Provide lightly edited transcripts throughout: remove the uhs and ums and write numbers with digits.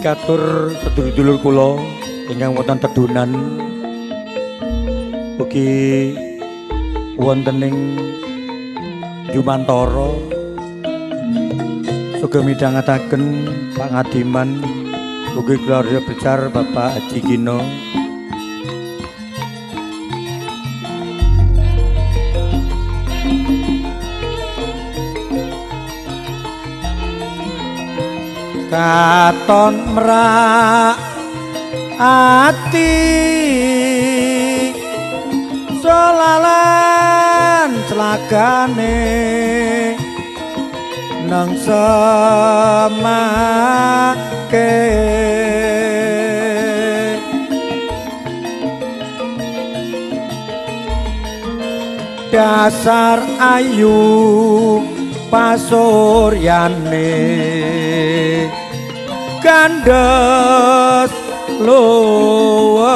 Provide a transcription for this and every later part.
Mikatur sedulur-dulur kula ingkang wonten Tedunan, ugi wonten ing Jumantara, sugeng midhangetaken Pak Ngadiman, ugi keluarga besar Bapak Haji Gino. Katon merak ati solalan celakane nang semake dasar ayu pasuryane kandes luwes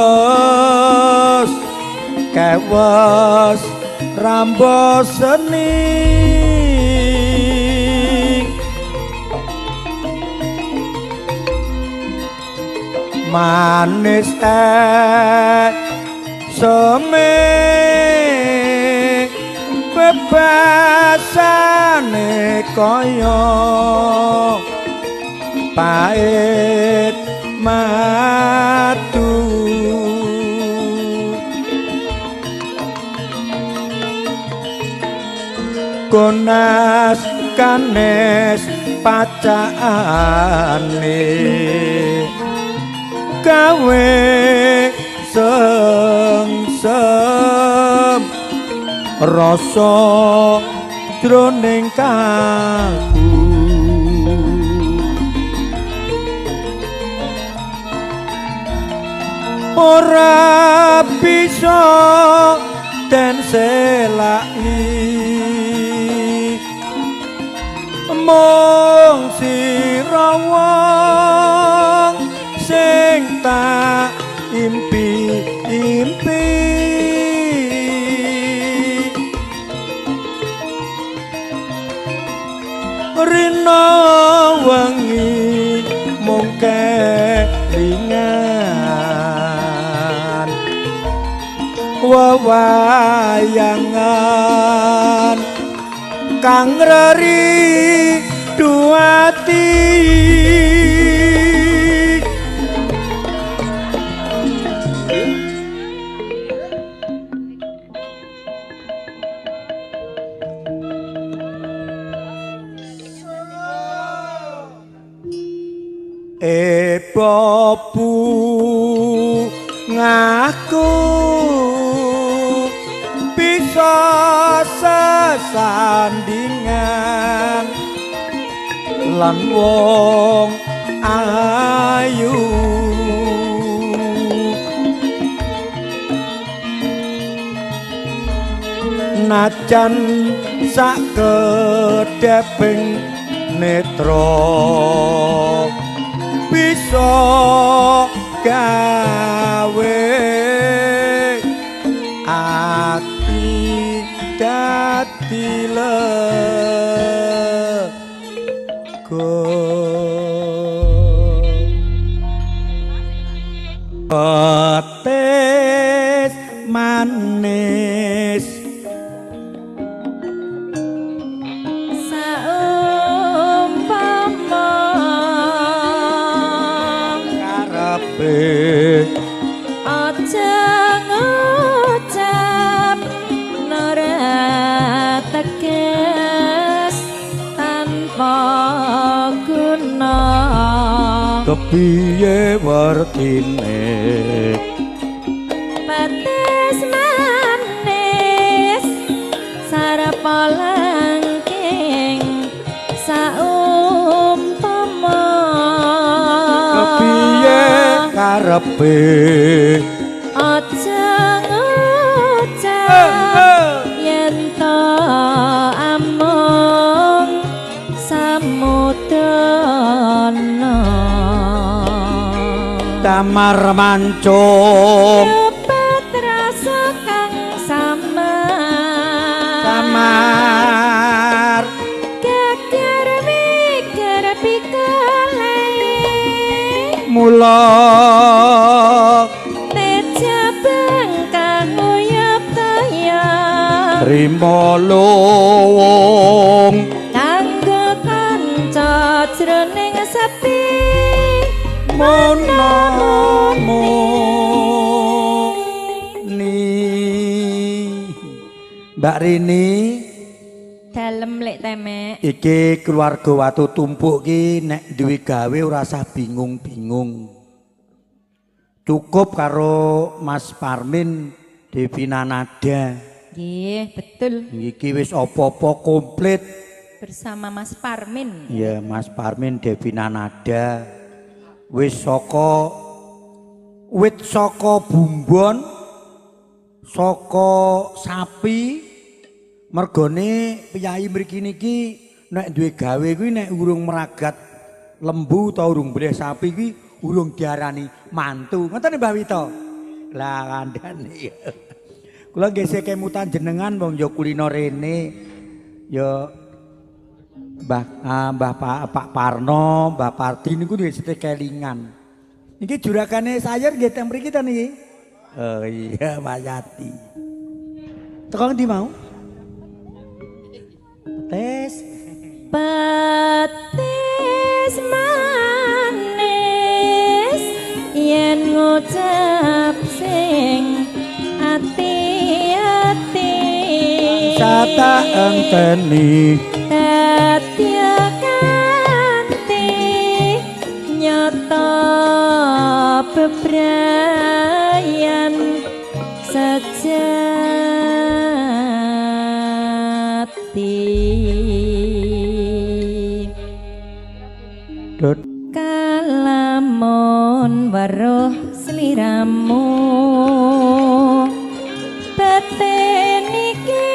kewes ramboseni manis seme bebasane kaya pait madu. Konas kanes pacakane gawe sengsem rasa jroning kalbu. Ora bisa den selaki mung sira wong sing tak impi-impi. Rina wengi mung kelingan wewayangan kang reri duati. Ebo ngaku bisa sesandingan lan wong ayu najan sak kedheping netra bisa gawe ati dadi lega. Petis manis saumpama karepe aja ngucap ora teges tanpa guna. Kepiye wertine petis manis sarpa langking saumpama. Kepiye karepe aja ngucap yen to amung samudana. Damar mancung cepet rasa kang samar samar geger mikir pikele. bulog. Teja bengkang uyap kaya trimo luwung kanggo kanca jroning sepi monomo ni. Mbak Rini dalem lek temek. Iki keluarga Watu Tumpuk ki nek duwe gawe ora usah bingung-bingung. Cukup karo Mas Parmin Devina Nada. Nggih, betul. Iki wis apa-apa komplit bersama Mas Parmin. Iya, Mas Parmin Devina Nada. Wis saka wit saka bumbon saka sapi. Mergone piyayi mriki niki nek duwe gawe kuwi nek urung meragat lembu utawa urung bleh sapi kuwi urung diarani mantu. Ngoten Mbah Wito? Lah kandhane. Kula nggih kemutan jenengan wong ya kulino rene. Ya Mbah Mbah Pak Parno, Mbah Pardi niku nggih sithik kelingan. Niki juragane sayur nggih teng mriki ta niki? Oh iya, Mas Yati. Teko ngendi mau? Petis. Petis manis yen ngucap sing ati-ati sata enteni dadi kanthi nyata bebrayan sejati. Kalamun weruh sliramu batin iki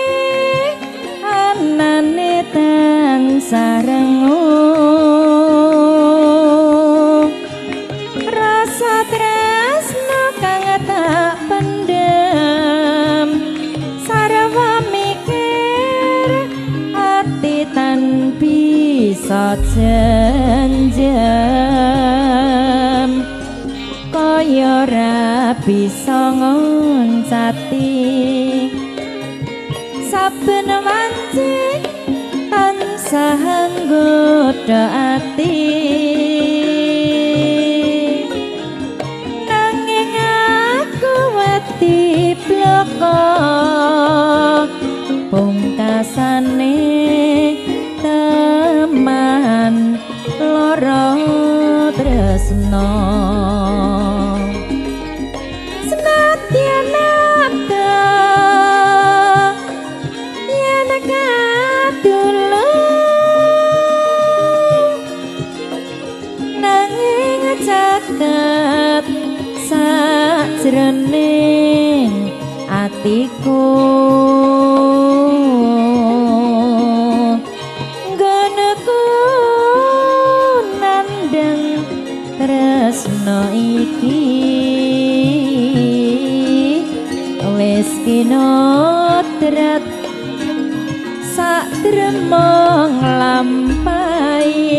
anane tansah rengu rasa tresna kang tak pendem sarwa mikir ati tan bisa jenjem kaya ora bisa ngoncati saben wanci tansah nggodha ati nanging aku wedi bloko pungkasane teman lara tresna. Senadyan ada yen kadulung nanging caket sajroning atiku. Tresno iki wis kinodrat sak tremo nglampahi.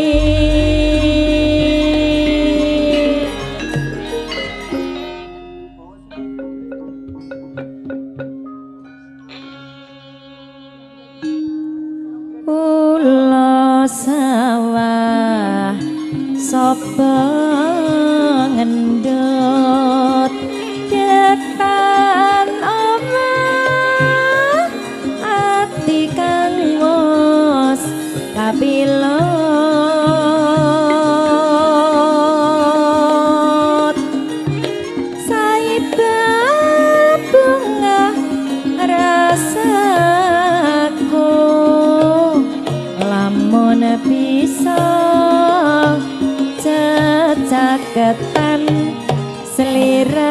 Ula sawah sapa ngendut detan omah ati kang wis kapilot saiba bunga rasaku lamun bisa caketan seliramu.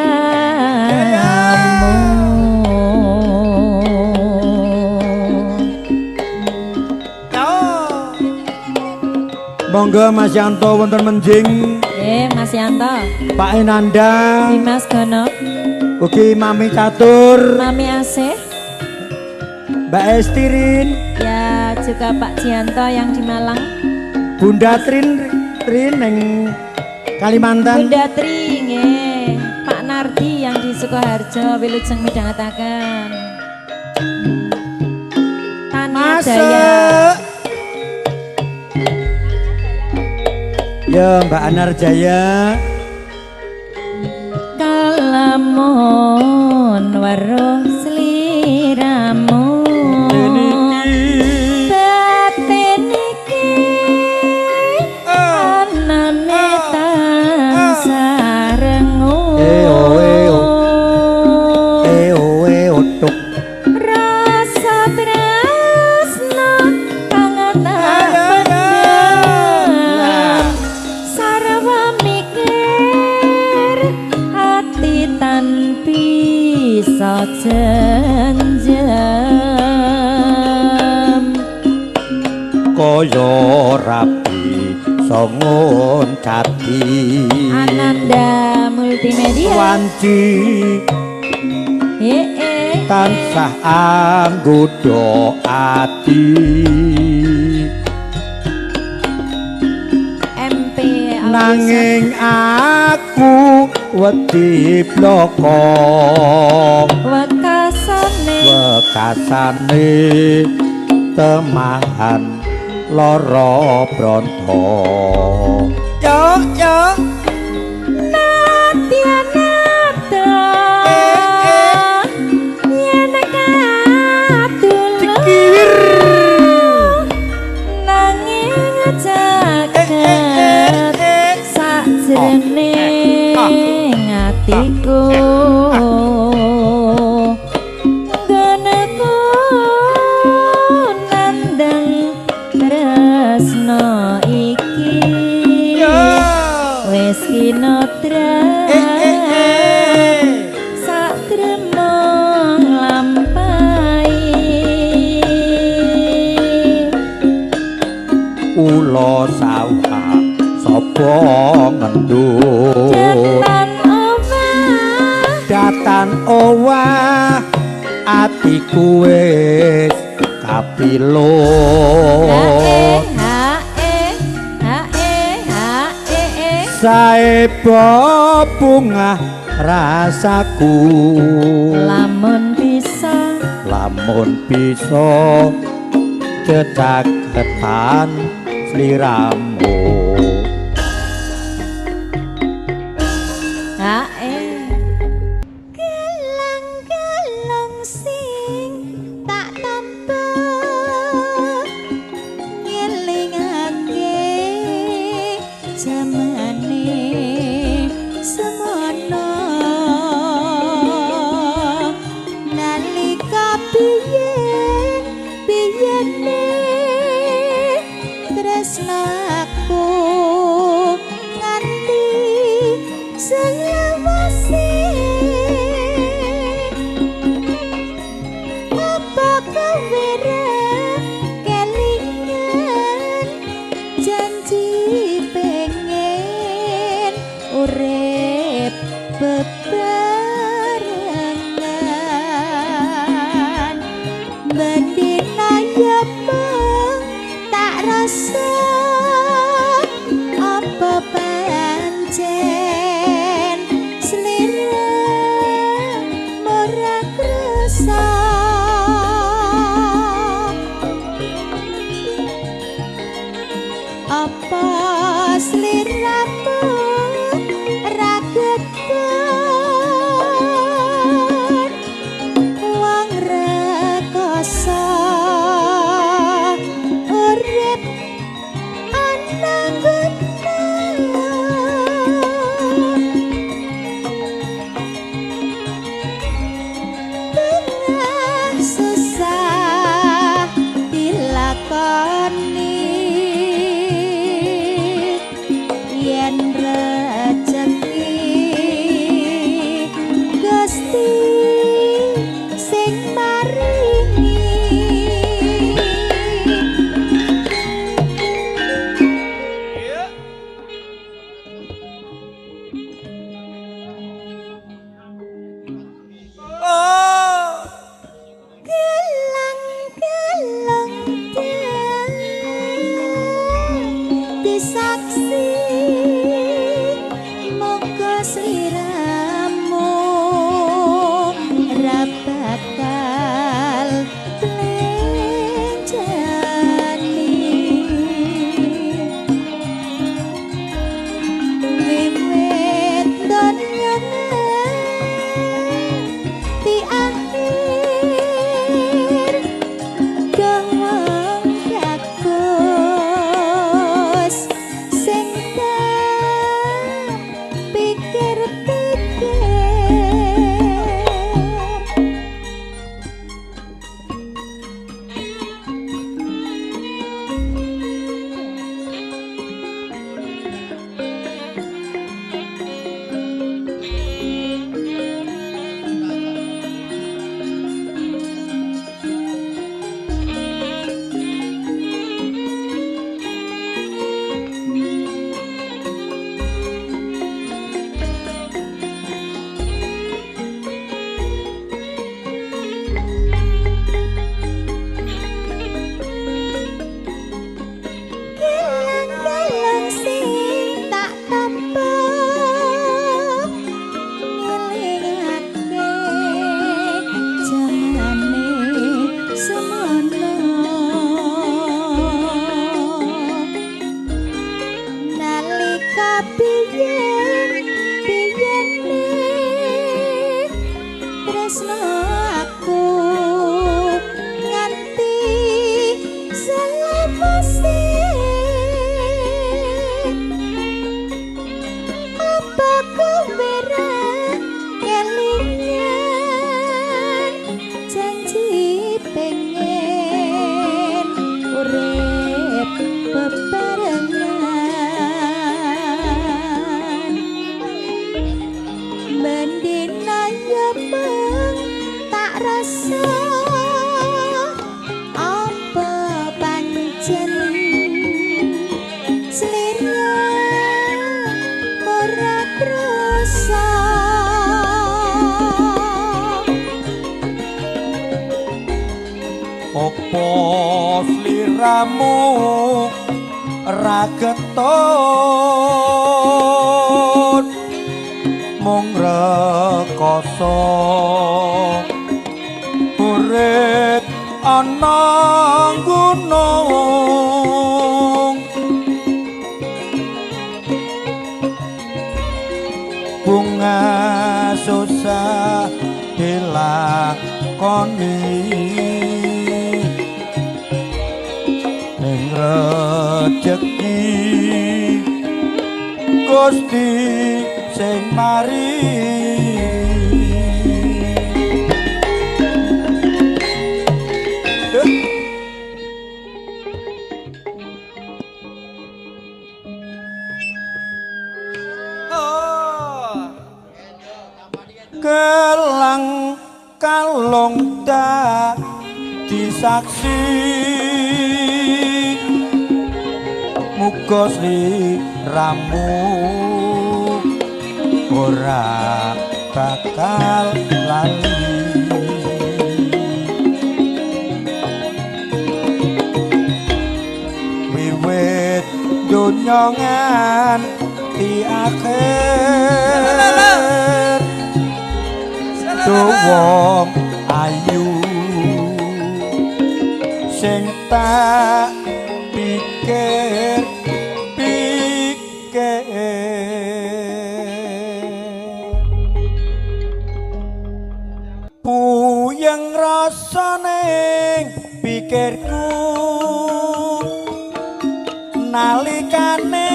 Monggo Mas Yanto wonten menjing. Nggih, Mas Yanto. Pak Enanda, Dimas Gono, ugi Mami Catur, Mami Asih, Mbak Estirin, ya juga Pak Jianto yang di Malang, Bunda Trin Trin ning Kalimantan. Bunda Tri nggih, Pak Nardi yang di Sukoharjo wilujeng midhangetaken. Tania Jaya. Masuk. Ya Mbak Anar Jaya. Kalamun weruh sliramu batin iki anane tansah rengu. Eh, oh, eh, oh. Eh oh eh oh tuk. Rasa tresna kang tak pendem sarwa mikir ati tan bisa jenjem. Kaya rapi songon cati. Ananda Multimedia. Wanci tansah anggoda ati. MP Nanging aku wedi bloko. Wekasane wekasane temahan lara bronto. Yo yo Nadya nada yen kadulur Cikiwir. Nanging jagat sakjroning atiku nggoneku nandang tresno iki wis kinodra sakremo nglampahi. Ula sawah sapa ngendut Datan owah datan owah atiku wis kapilo. H E H E H E E Saeba bungah rasaku lamun bisa lamun bisa cecaketan sliramu. H E gelang-gelang sing tak tampa ngelingake jamane semono nalika biyen biyene tresnaku. rasa apa pancen slira ora krasa. Opo sliramu ra getun mung rekoso urip ana gunung bunga susah dilakoni ning rejeki Gusti sing mari. Gelang kalung dadi saksi muga sliramu ora bakal lali. Wiwit donya nganti akhir wong ayu sing tak pikir pikir puyeng rasane pikirku nalikane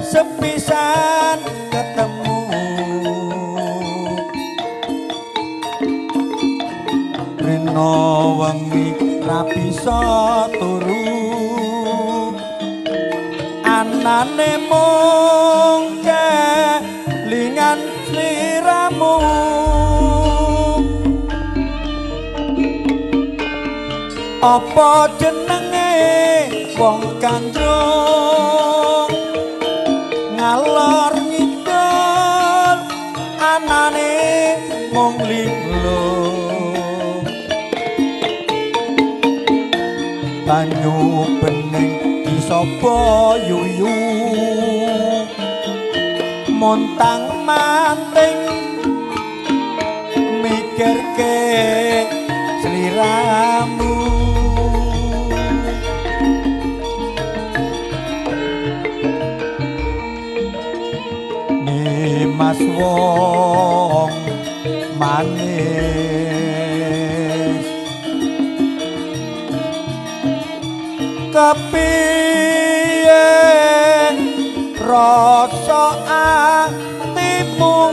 sepisan ketemu rino wengi ra bisa turu anane mung kelingan sliramu. Apa jenenge wong gandrung ngalor ngidul anane mung linglung banyu bening disapa yuyu montang manting mikirke sliramu. Mas wong manis kepiye rasa atimu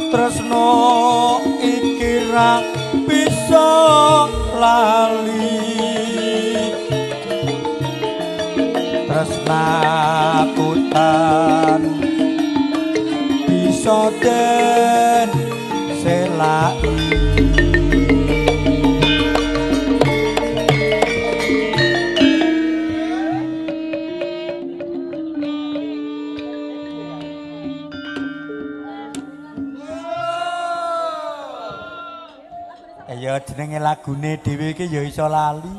tresno iki ra bisa lali tresnaku tan bisa den selaki. Ya jenenge lagune dhewe iki ya iso lali.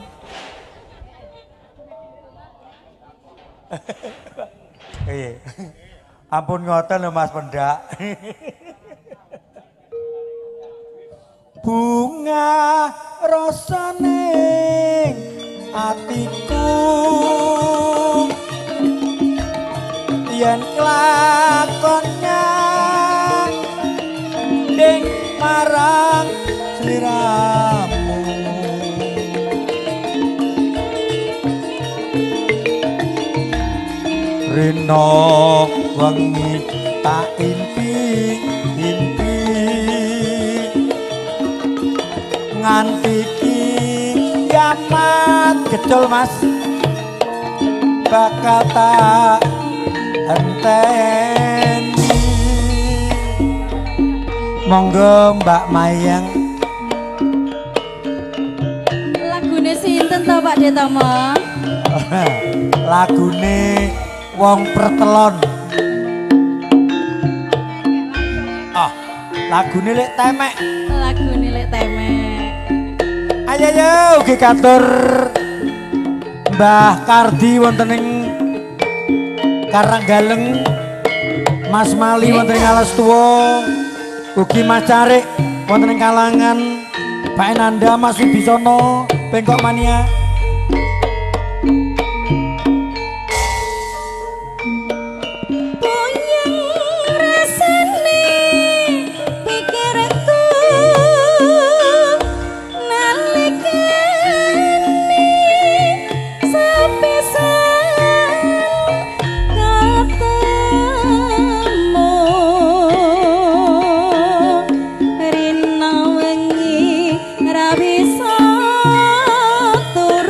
Iya. Ampun ngoten lho Mas Pendak. Bunga rasane atiku yen klakonnya ning marang sliramu rino wengi tak impi impi nganti kiamat gecul Mas bakal tak Enteni. Monggo, Mbak Mayang. Lagune sinten to, Pak Detomo? Lagune wong pertelon. Ah, lagune Lek Temek. Lagune Lek Temek. Ayo yo, ugi katur Mbah Kardi wonten ing Karanggaleng, Mas Mali wonten ing Alas Tuwa, ugi Mas Carik wonten ing Kalangan, Pak Enanda, Mas Wibisono, Bengkok Mania. Puyeng rasane pikirku nalikane sepisan ketemu, rina wengi ra bisa turu.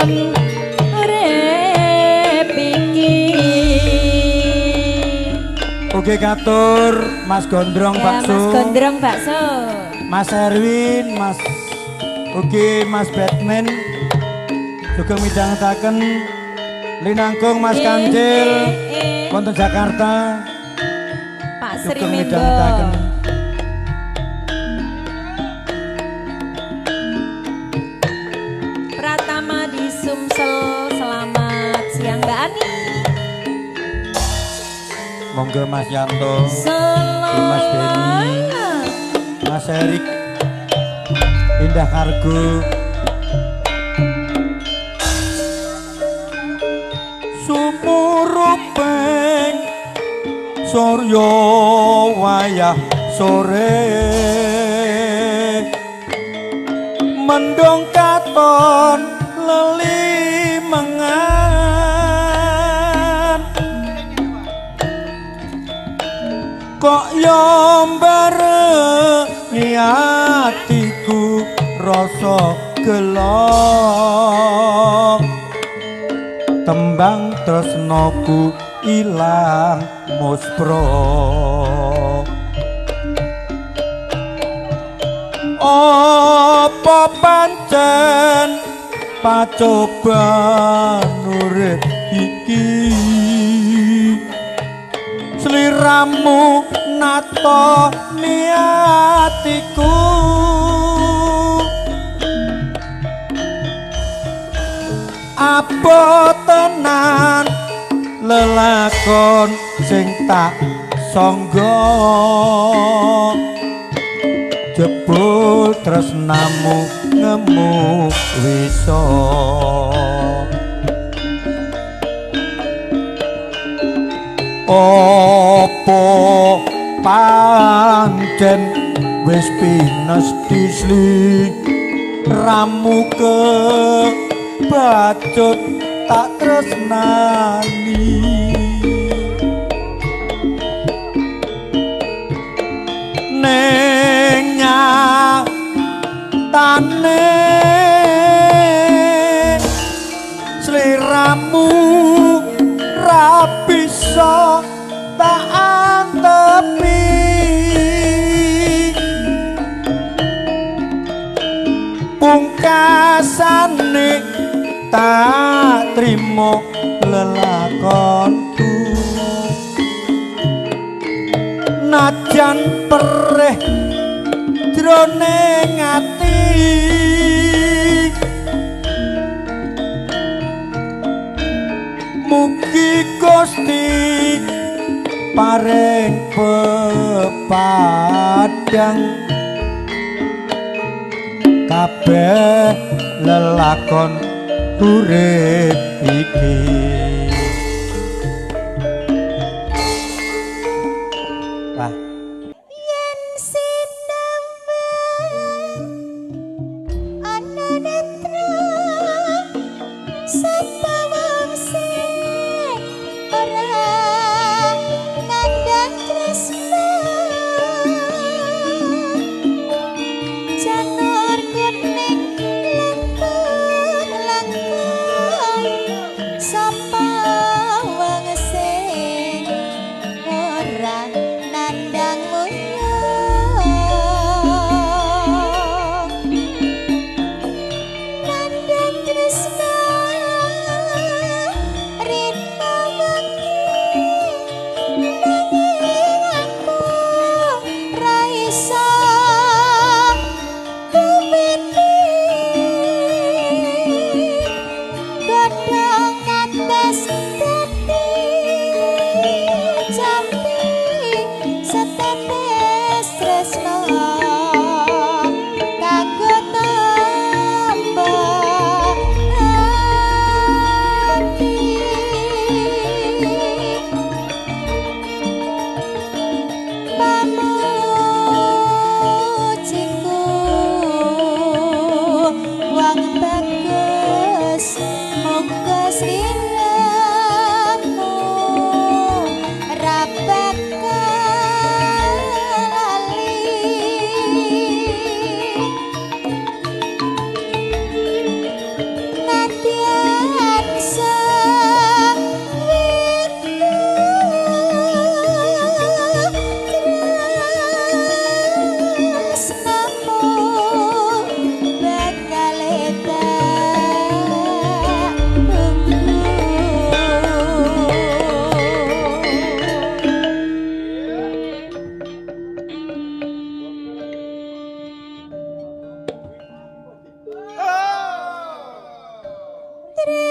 Lakon urip iki. Oke katur Mas Gondrong Ya, bakso. Mas Gondrong bakso. Mas Erwin, Mas Oke Mas Batman juga midhangetaken linangkung Mas Kancil wonten Jakarta Pak Sri sugeng Minggo. Midhangetaken. Pratama di Sumsel, selamat siang Mbak Ani. Monggo Mas Yanto, Mas Beni, Mas Erik, Indah Kargo. Sumuruping surya wayah sore, mendung katon leli mengan, kok yo mbarengi atiku rasa gelo, tembang tresnoku ilang muspro. Apa pancen pacoban urip iki, sliramu nato niatiku, apa tenan lelakon sing tak sangga, jebul tresnamu ngemu wisa. Apa pancen wis pines disliramu kebacut tak tresnani, ning nyatane sliramu ra bisa tak antepi, pungkasane tak trimo lelakonku, najan perih jroning ati, mugi Gusti paring pepadang kabeh lelakon urip iki. Wah, Yen sinamban ana netra sapa wong sing ora nandhang tresna, janur kuning langkung langkung sapa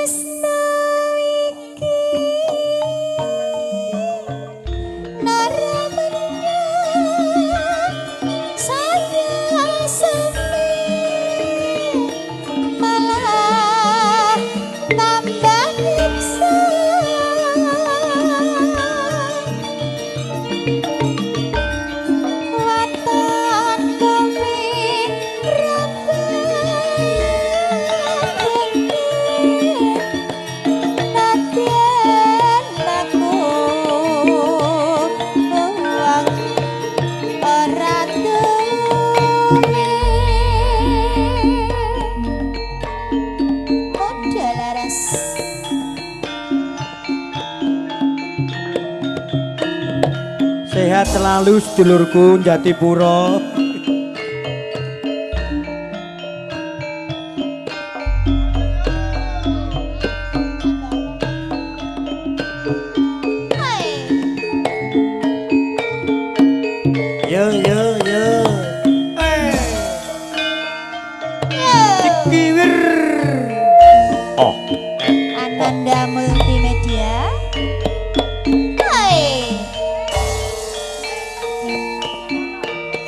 Tresno iki nara menang saya sepi malah tambah nyiksa. Waton kowe nadyan aku wong ora duwe. Modal laras. Sehat selalu sedulurku Jatipuro. Hai. Yo yo yo. Eh. Kiwir. Oh. Ananda Multimedia. Hai.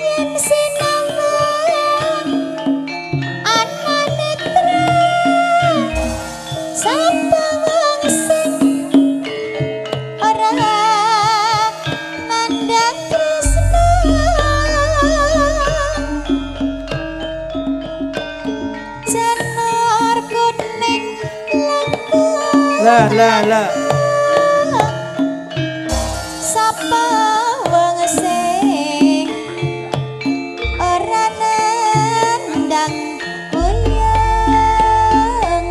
Yen sinawang ana netra sapa wong sing ora nandhang tresna. Janur kuning langkung Lah lah lah. sapa wong sing ora nandhang puyeng.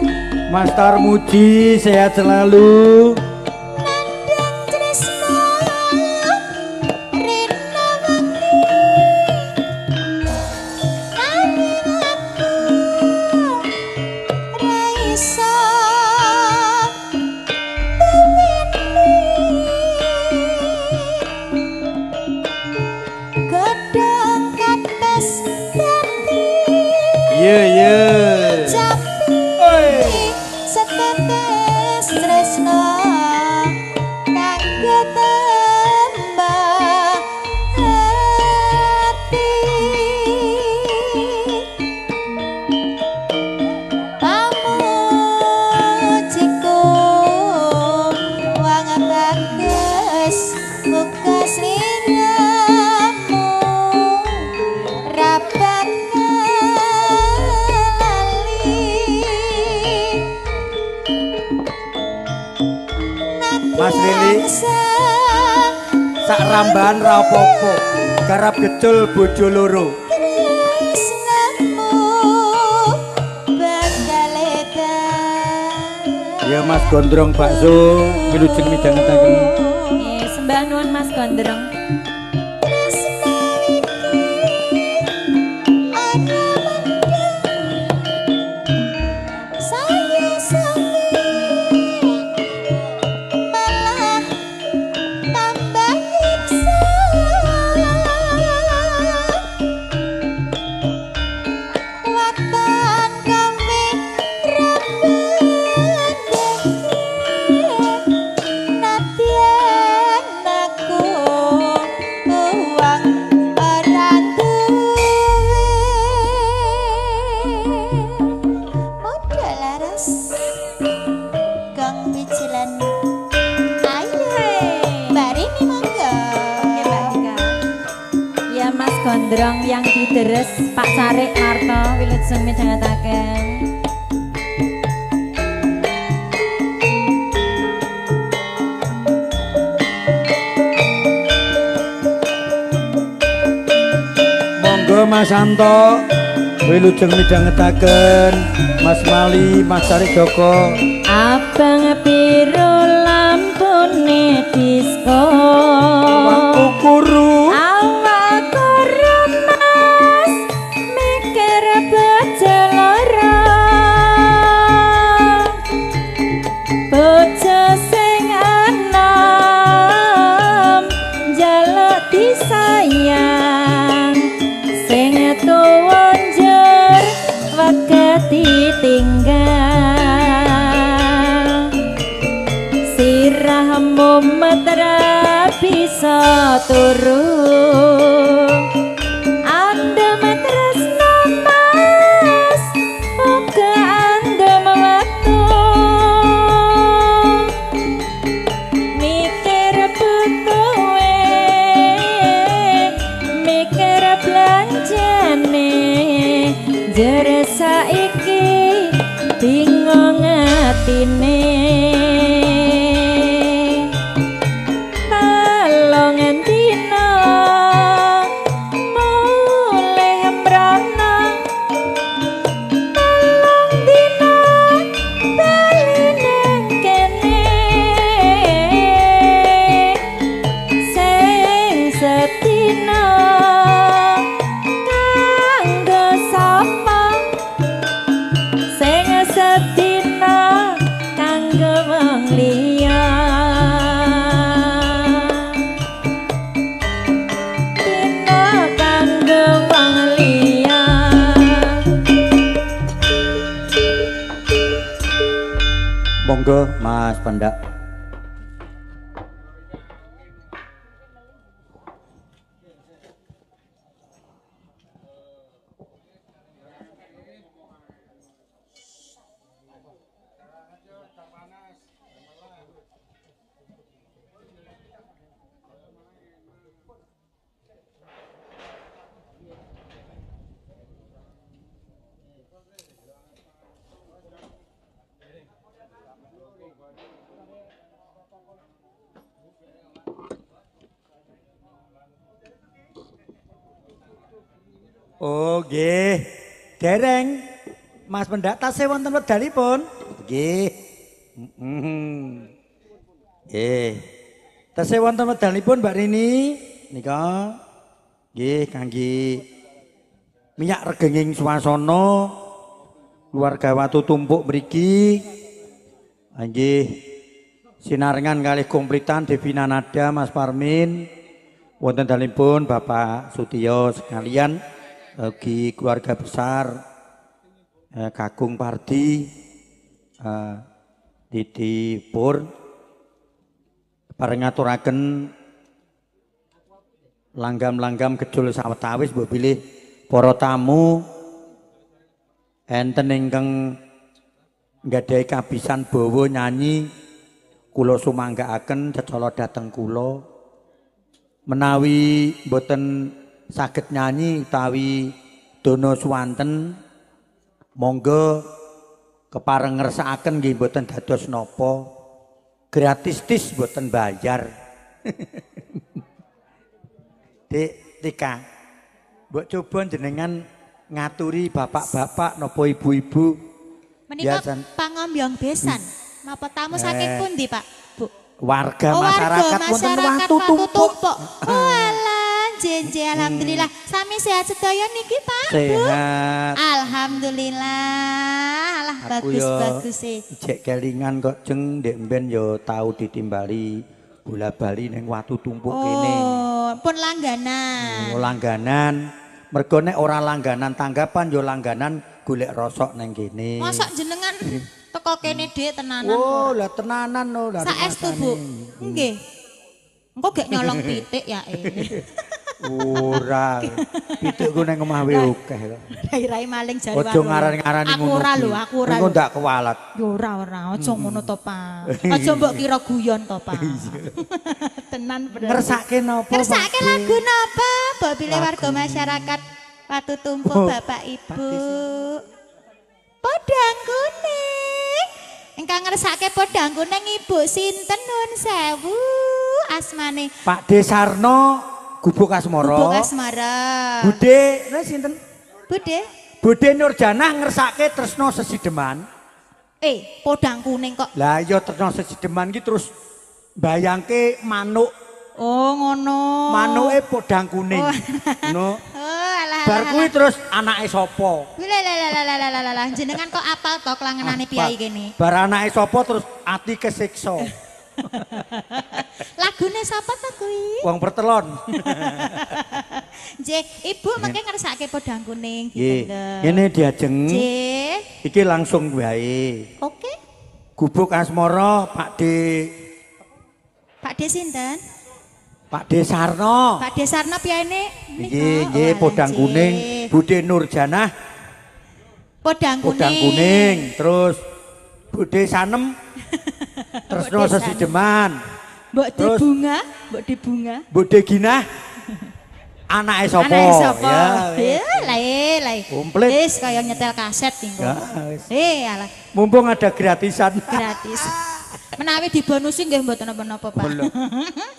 Mas Tarmuji sehat selalu. Nandhang tresna rina wengi nanging aku ra iso temeni. Godhong kates dadi Ye ye. japi setetes tresna kanggo tembah ati. Pamujiku wong bagus muga sliramu ra bakal lali. Mas Lili. Sak rambahan ra apa-apa. Garap gejul bojo loro. Tresnamu bakal edan. Ya Mas Gondrong bakso wilujeng midhangetaken. Nggih, sembah nuwun Mas Gondrong. Tresna iki ana mendhang saya sepi malah tambah nyiksa. Waton kowe ra nadyan aku wong ora duwe. Modal laras gong pijilan. Ayo Mbak Rini monggo. Oke Mbak Dika. Ya Mas Gondrong yang dideres Pak Carik Marto wilujeng midhangetaken. Monggo Mas Anto wilujeng midhangetaken. Mas Mali, Mas Carik Joko. Abang biru lampune disko. Awakku kuru. Awak kuru Mas mikir bojo loro. Bojo sing enom njaluk disayang. Sing tuwa njur wegah ditinggal. turu. Andem tresno Mas uga andem wektu. Mikir butuhe, mikir belanjane, jere saiki bingung atine. Telung dina mulih mrana, telung dina bali nang kene. Sing sedina kanggo sapa, sing sedina kanggo wong liya. Dina kanggo wong liya. Monggo Mas Pendak. Oh nggih. Dereng Mas Pendak tasih wonten wekdalipun. Nggih. Nggih. Tasih wonten wekdalipun Mbak Rini nika. Nggih kangge minyak regenging swasana keluarga Watu Tumpuk mriki. Nggih. Sinarengan kalih komplitan Devina Nada Mas Parmin. Wonten dalemipun Bapak Sutiyo sekalian ugi keluarga besar Kakung Pardi Didi Pur bareng ngaturaken langgam-langgam gejul sawetawis mbok bilih para tamu enten ingkang nggadahi kabisan bawa nyanyi kula sumanggaaken cecala dhateng kula. Menawi mboten saged nyanyi utawi dono suwanten monggo kepareng ngersakaken nggih mboten dados napa, gratis tis mboten bayar. Dik Tika, mbok coba jenengan ngaturi bapak-bapak napa ibu-ibu menika pangombyong besan napa tamu saking pundi Pak Bu? Warga Oh, masyarakat wonten masyarakat Watu Tumpuk. Oh alah, nggih alhamdulillah. Sami sehat sedaya niki Pak Bu. Sehat. Alhamdulillah. Alah Aku yo bagus-bagus e. Jek kelingan kok jeng ndek mben yo tau ditimbali bola-bali ning Watu Tumpuk kene. Oh, pun langganan. Oh, langganan. Mergo nek ora langganan tanggapan yo langganan golek rosok ning kene. Mosok jenengan teko kene dhewe tenanan. Oh, lah tenanan no lah. Saestu Bu. Nggih. Engko gek nyolong pitik ya eh. Ora. Pitikku nang omah wae akeh kok. Rai-rai maling jare. Aja ngaran-ngarani Aku ngono. ora lho, aku ora. Engko ndak kewalat. Ya ora ora, aja ngono to, Pak. Aja mbok kira guyon to, Pak. Tenan berarti. Ngersake napa? Ngersake lagu napa? Mbok bilih warga masyarakat Watu Tumpuk Bapak Ibu. Podang kuning. Ingkang ngersake podang kuning Ibu sinten nuwun sewu asmane? Pak Desarno Gubuk Asmara. Gubuk Asmara. Bude, nah sinten? Bude. Bude Nurjanah ngersake Tresno Sesideman. Podang kuning kok. Lah iya Tresno Sesideman ki terus bayangke manuk. Oh ngono. Manuke podang kuning. Ngono. Oh alah. Bar kuwi terus anake sapa? Lah jenengan kok apal to klangenane piyai kene. Bar anake sapa terus ati kesiksa. Lagune sapa ta kuwi? Wong pertelon. Nggih, Ibu mengke ngersake podang kuning Nggih. Ngene diajeng. Nggih. Iki langsung wae. Oke. Gubuk Asmara Pak D. Pak D sinten? Pak Desarno. Pak Desarno piyane? Nggih, nggih, podang kuning, Bude Nurjanah. Podang kuning. Podang kuning, terus Bude Sanem. Tresno Sesideman. Mbok De Bunga, Mbok De Bunga. Bude Ginah. Anake sapa? Anake sapa? Ya, lae. Komplit. Wis kaya nyetel kaset tinggo. Ya, wis. Alah. Mumpung ada gratisan. Gratis. Menawi dibonusi nggih mboten napa-napa, Pak.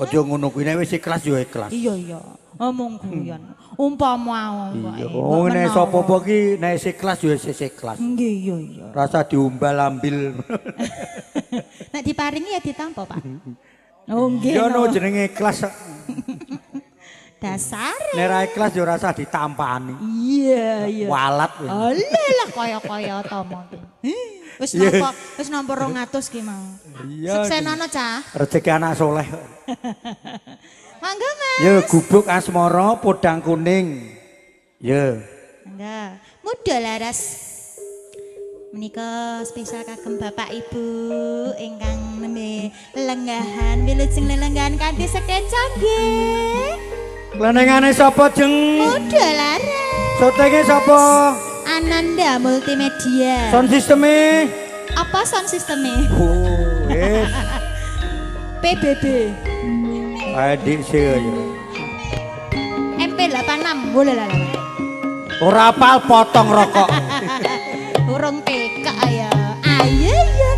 Aja ngono kuwi nek wis ikhlas ya ikhlas. Iya, iya. Omong guyon. Umpama wae. Oh, nek sapa-apa ki nek wis ikhlas ya wis ikhlas. Nggih, iya, iya. Rasa diumbal ambil. Nek diparingi ya ditampa, Pak. Oh, nggih. Ya no jenenge ikhlas. Dasare. Nek ra ikhlas ya ora usah ditampani. Iya, iya. Walat. Alah lah kaya-kaya tomo ki. Wis nampa 200 ki mau. Suksenono, Cah. Rezeki anak soleh. Mangga, Mas. Ya gubuk asmara podang kuning. Ya. Mangga. Muda laras. Menika spesial kagem Bapak Ibu ingkang nembe lenggahan wilujeng lelenggahan kanthi sekeca nggih. Klenengane sapa, Jeng? Muda laras. Sotenge sapa? Ananda Multimedia. Sound systeme? Apa sound systeme? Oh, wis. PBB. Adik sih ya. MP86 boleh lah. Ora apal potong rokok. Urung TK ya. Ayo ya.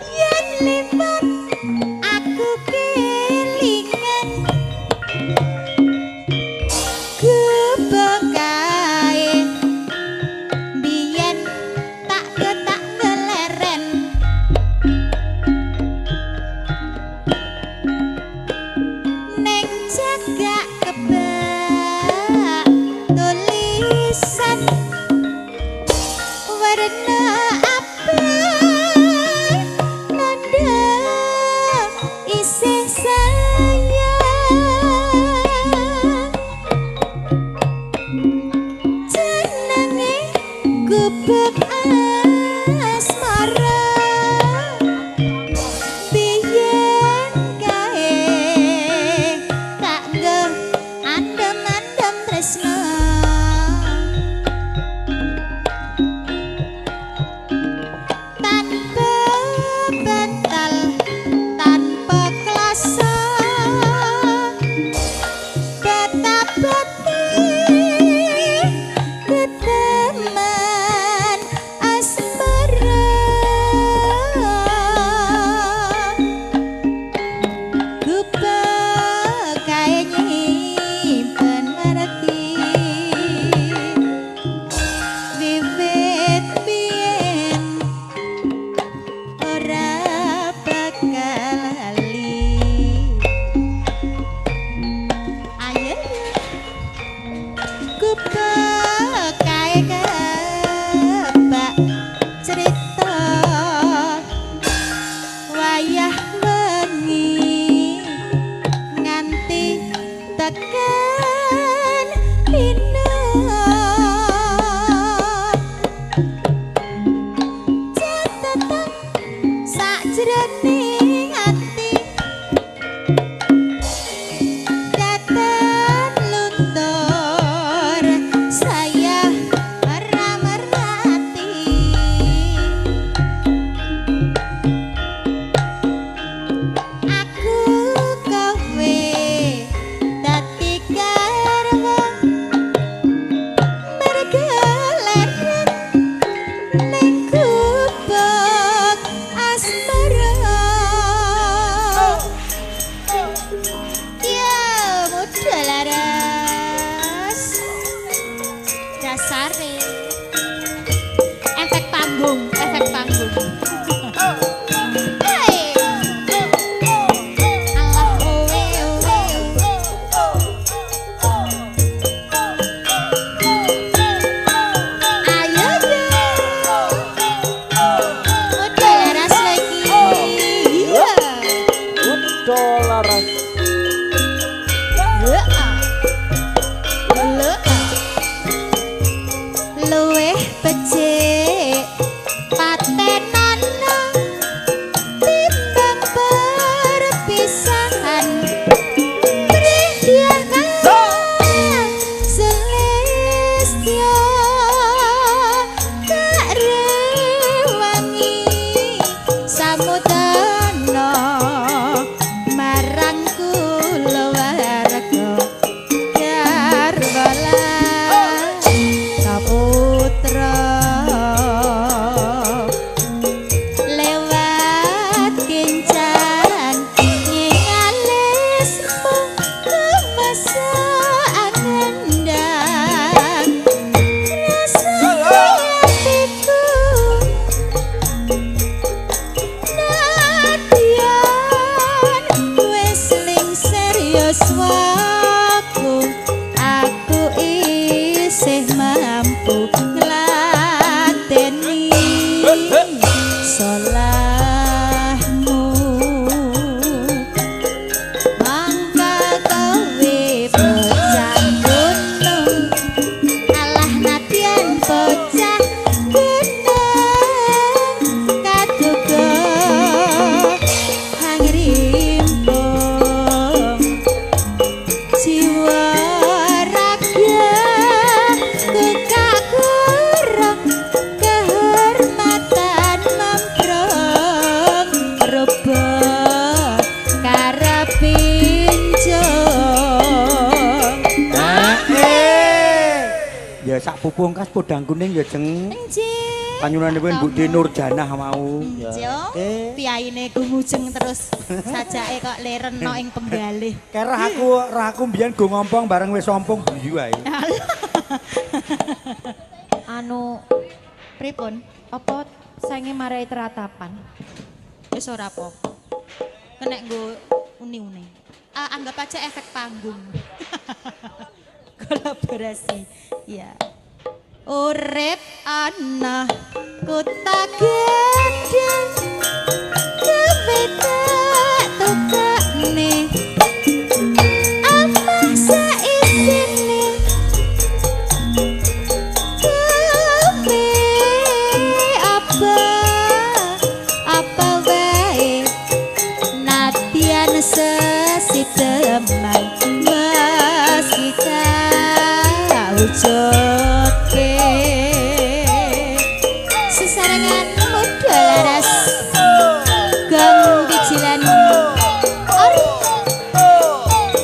Yen lipat aku kelingan. Gebekae biyen tak ketak ngeleren. Neng cagak kebak tulisan warna apa nanda isih sayang. Jenenge gubuk asmara biyen kae tak nggo andem-andem tresno. Tanpa bantal, tanpa klasa, betapa keteman asmara. Gubuk kae nyimpen merti wiwit biyen ora bakal lali. Ayo gubuk kae kebak cerita wayah wengi nganti tekan dina. Catetan sakjroning ati datan luntur saya ora merati. Aku kowe dadi garwa merga leren ning gubuk asmara. Ya muda laras dasare efek panggung, efek panggung. Hey. Allah owe owe owe. Ayo yo. Muda laras lagi. Iya. Muda laras. Luwih becik paten mampu ngladeni solahmu. Mangka kowe bocah gunung, alah nadyan bocah gunung kaduga hangrimpung jiwa raga kekakurang kehormatan memprong robot karepinjong. Ya sak pupungkas podang kuning ya jeng. Nggih. Panyuwunanipun Bu Nurjanah mau. Ya. Piyaine gumujeng terus sajake kok lereno ing penggalih. Kerah aku roh aku mbiyen go ngompong bareng wis ompong guyu ae. Anu pripun? Apa sainge marai teratapan? Wis ora apa-apa. Kenek nggo uni-uni. Anggap aja efek panggung. Kolaborasi. Ya. Urip ana kota gedhe kowe tak tukane omah saisine kowe apa apa wae nadyan sesideman meski tak wujudke. Sesarengan muda laras gong pijilan ori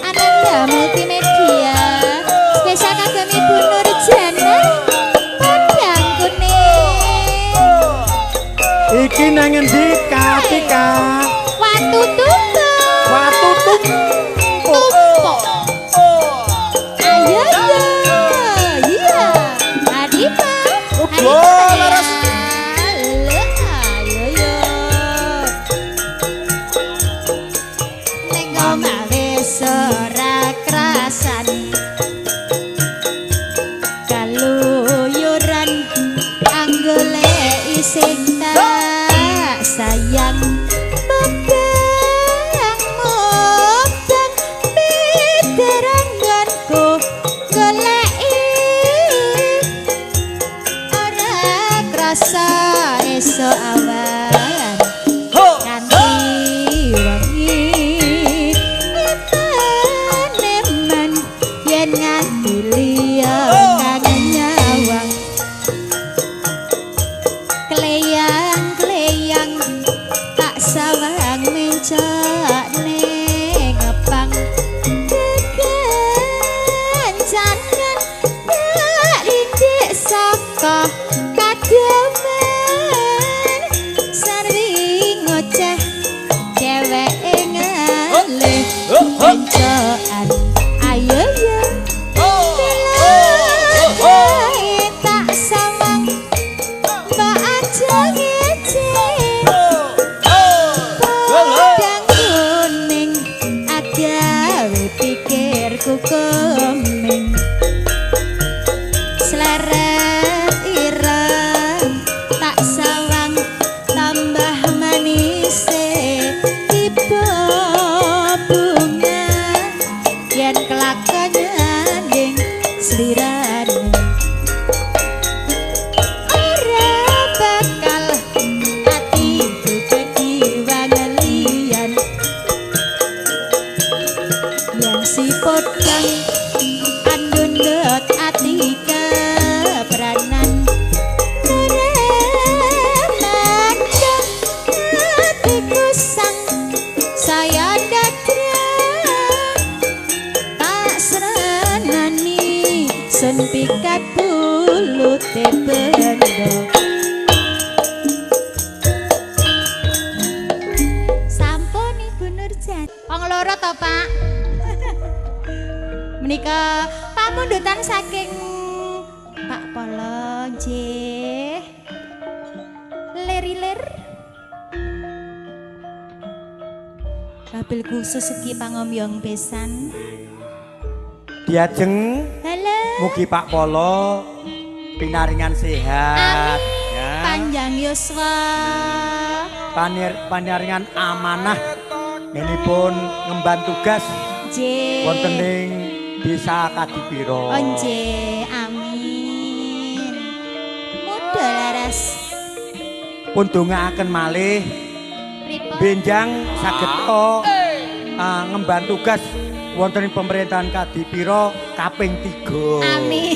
Ananda Multimedia spesial kagem Ibu Nurjanah podang kuning. Iki nang ngendi Katika? Watu tumpuk. Watu tumpuk. Ayo yo. Iya. Adipa. Udah laras. Ayo yo. Ning omah wis ora krasan. Kaluyuran anggoleki sing tak sayang. Mubang mubang piteranganku goleki ora krasa esuk awan kanthi wengi eman yen nganti liya kangen nyawang kleyang-kleyang tak sawang mencak ning ngepang kekencanan tak rindik saka kademen sarwi ngoceh dheweke ngalih kencokan. Ayo yo Bila tak sawang mbak aja ngece podang kuning agawe pikirku keming sleret ireng tak sawang tambah manise tiba bunga yen kelakon nyanding slirane ora bakal atiku kejiwangelian yen si podang andundut ati kepranan remandang atiku sang saya dadra tak seranani sun pikat bulute bendo. Sampun Ibu Nurjan. Wong loro to, Pak? Menika pamundutan saking Pak Polo nggih. Lir-lir. Babil khusus ugi pangomyong besan. Diajeng Halo. mugi Pak Polo Pinaringan sehat. Amin. Ya. Panjang yuswa. Pinaringan amanah ngenipun ngemban tugas Nggih. wonten ing Desa Kadipiro. Oh nggih, amin. Muda laras. Pun dongaaken malih Pripun? benjang saged ngemban tugas wonten ing pemerintahan Kadipiro kaping 3. Amin.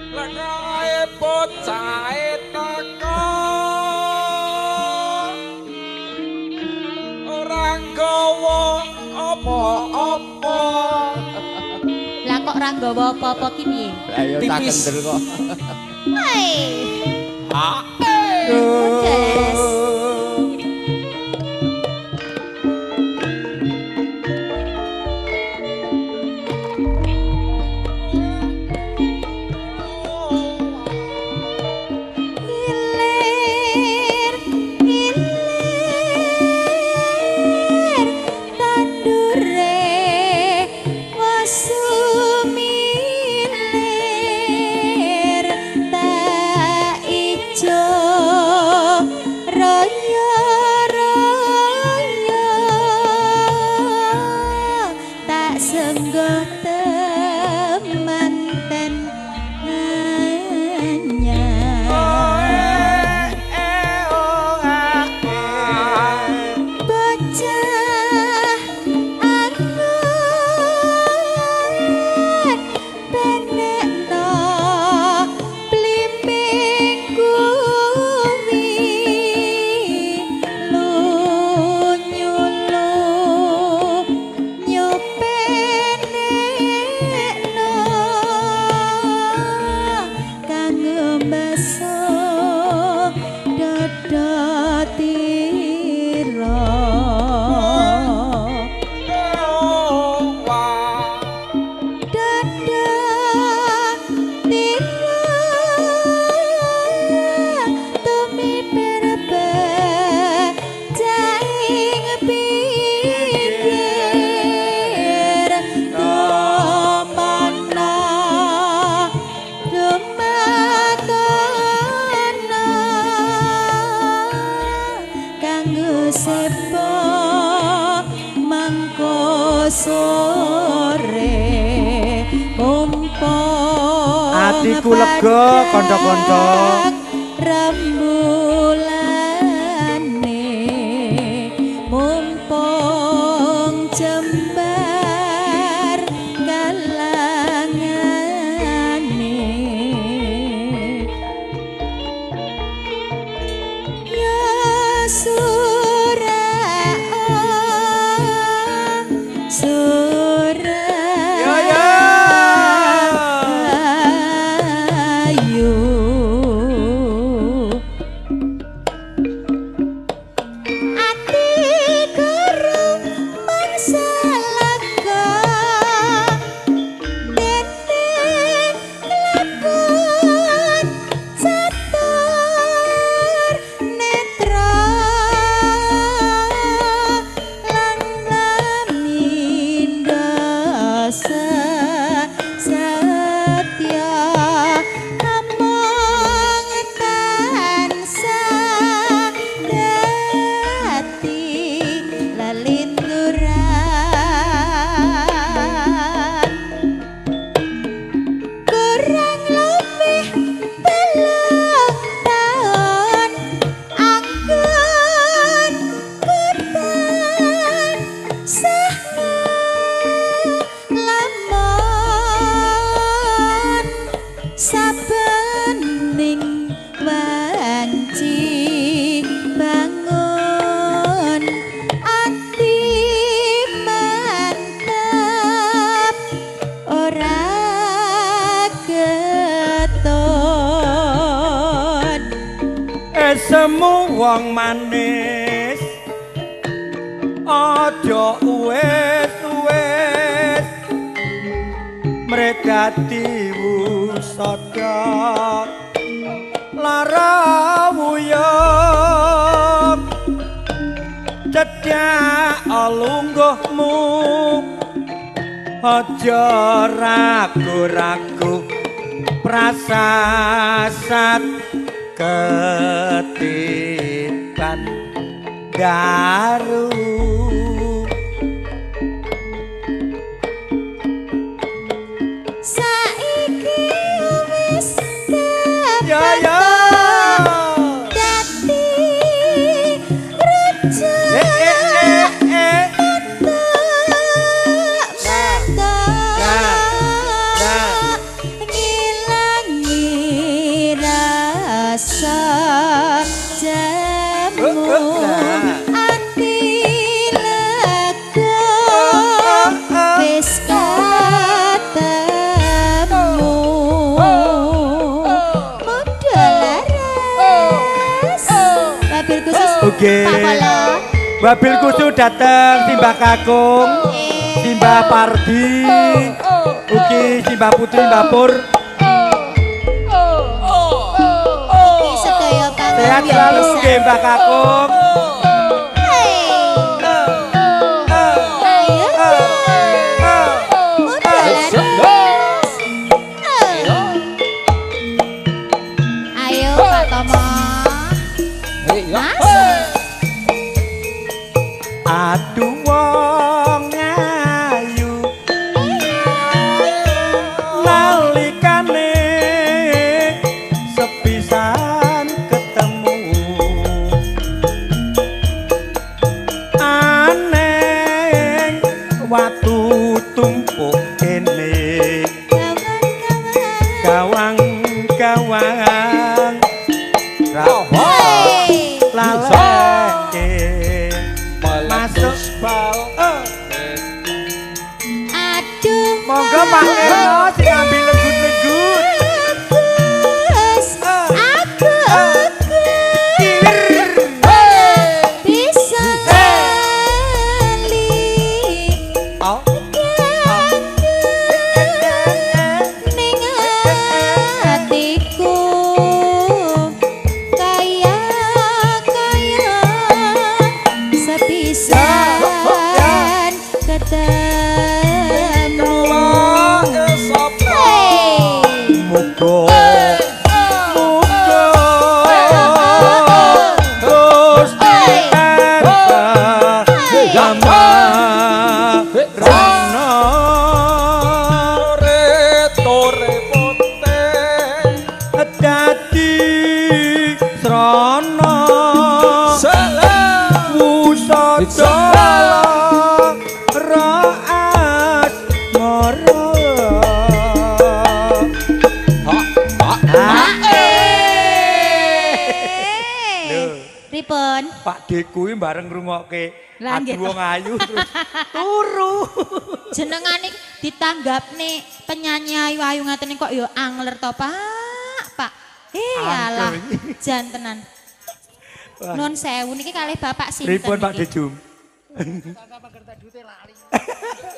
Lekae bocahe teko ora nggawa apa-apa. Lah kok ora nggawa apa-apa ki piye? Lah ya tak Tipis. kendel kok. Hei. Ah, Muda laras. Ilir, ilir, tandure wasumilir, tak ijo raya raya, tak senggoh temanten anyar. Bocah angon benekno blimbing kuwi lunyulu nyopenekno kanggo mbasuh dada tira. Dada tira tumiber jaing pinggir tumana dumatana kanggo sepo mangko sore mumpung Atiku lega, kanca-kanca. padhang rembulane mumpung jembar kalangane ya surah surah Ya, ya. Ayu ati guru mangsa lega dene lakon catur netra lan laminda satya among tansah dadi lelinduran kurang lebih 3 taun anggon kutan sah lamun sabening wanci bangun ati mantep ora keton. Esemu wong manis aja uwes-uwes mregati wusada lara wuyung cedhak lungguhmu. Aja ragu-ragu prasasat ketiban daru. Saiki wis Ya ya. dadi raja. Eh eh eh eh. Nah. Ngilangi rasa jamu ati lega wis ketemu muda laras. Wabil khusus Oke. Pak Polo. Wabil khusus dateng Simbah Kakung, Simbah Pardi, ugi Simbah Putri, Mbah Pur. Ugi sedaya Sehat selalu nggih Mbah Kakung. Ayo muda laras. Ayo Pak Tomo. Mas. Aduh wong ayu nalikane sepisan ketemu aneng watu tumpuk kene Kawan-kawan. gawang-gawang ra Hey. laleke masuk bal. Aduh. Monggo Pak Eno sing ngambil legut-legut. Agus, aku bisa lali. Oh. Ning atiku kaya kaya sepisan ketemu. Hey. Muga muga Gusti tansah amarana. Tore putih Dadi srana salah wusada ra asmara. Pripun? Pak D kuwi bareng ngrungokke Lah, nggih. aduh wong ayu terus turu. Jenengane ditanggapne penyanyi ayu-ayu ngaten kok ya angler to, Pak. Pak. Eh alah, jan tenan. Nun sewu niki kalih Bapak sinten Pripun Pak niki? Dejum?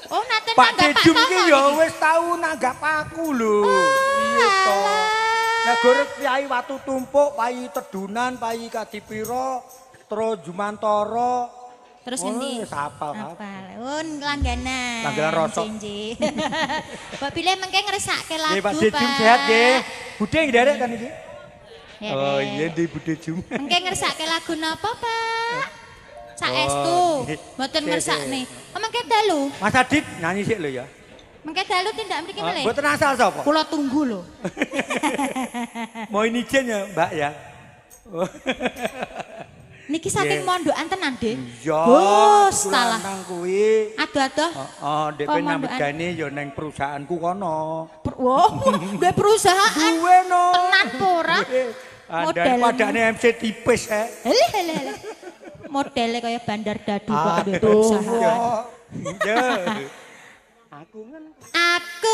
Oh, nate Pak nanggap Pak Dejum Tomo ki ya niki. wis tau nanggap aku lho. Iya to. Nah gorek Kyai Watu Tumpuk, Pai Tedunan, Pai Kadipira, terus Jumantara. Terus Oh, ngendi? wis hafal kabeh. Hafal. Oh, langganan. Langganan rosok. Nggih. Mbok bilih mengke ngersake lagu, Nggih Pak Dejum sehat nggih. Budhe nderek kan iki? Nderek. Oh iya ndi Budhe Jum. Mengke ngersake lagu napa, Pak? Saestu, Oh, nggih. mboten Nggih, ngersakne. Oh, mengke dalu. Mas Adit nyanyi sik lho ya. Mengke dalu tindak mriki Oh, melih. Mboten asal sapa? Kula tunggu lho. Mau ini izin ya, Mbak ya. Oh. Niki saking Nggih. mondokan tenan, Dik. Iya. Bos, talah. Nang kuwi. Aduh-aduh. Heeh, ndek Kok ben nyambut mondokan? gawe ya neng perusahaanku kono. Wah, duwe perusahaan. Duwe no. Tenan po ora? Model padane MC tipis eh. Hele hele hele. Modele kaya bandar dadu kok duwe perusahaan. Iya. Aku ngono. Aku